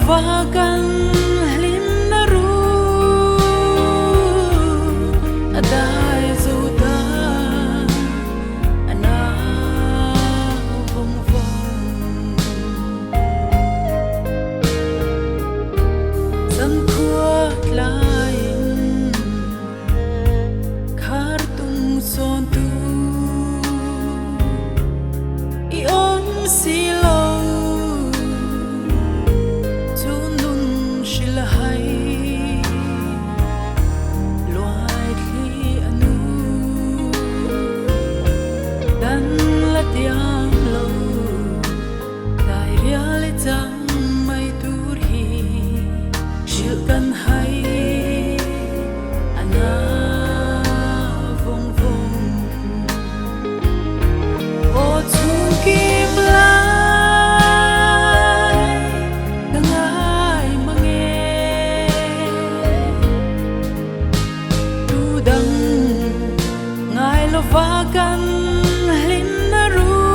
lova kan hlim na run a dai zo ta a na vawng vawng. Zankhua tlaiin khar tung sawn tu i awm si lo chu nun hrilh hai luai thli a nu dan la tiam lo dai rial i chang mai tur hi hrilh kan hai a na vawng vawng. Aw chhung kim lai ka ngai mang e tu dang ngai lova kan hlim na run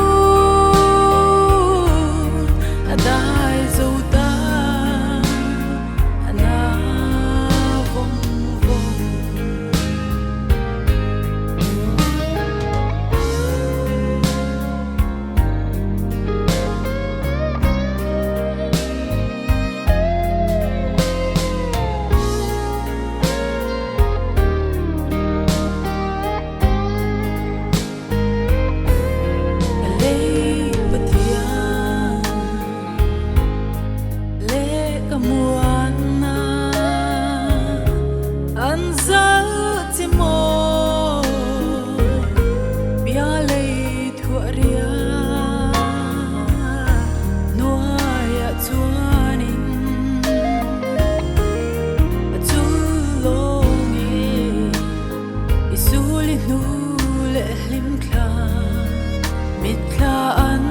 a dai zo ta a na vawng vawng. Ka lei Pathian le ka muanna an zal che maw bia lei thuah ria hnuaiah chuanin a chul lawng e i sul i hnu leh hlim thla mitthla an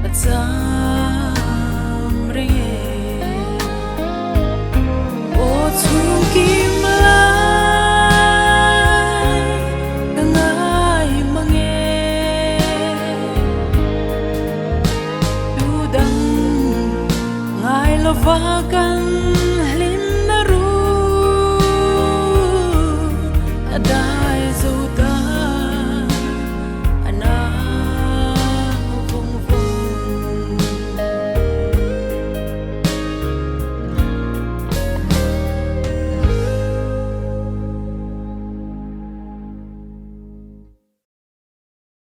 a cham reng e. Aw chhung kim lai ka ngai mang e tu dang ngai lova kan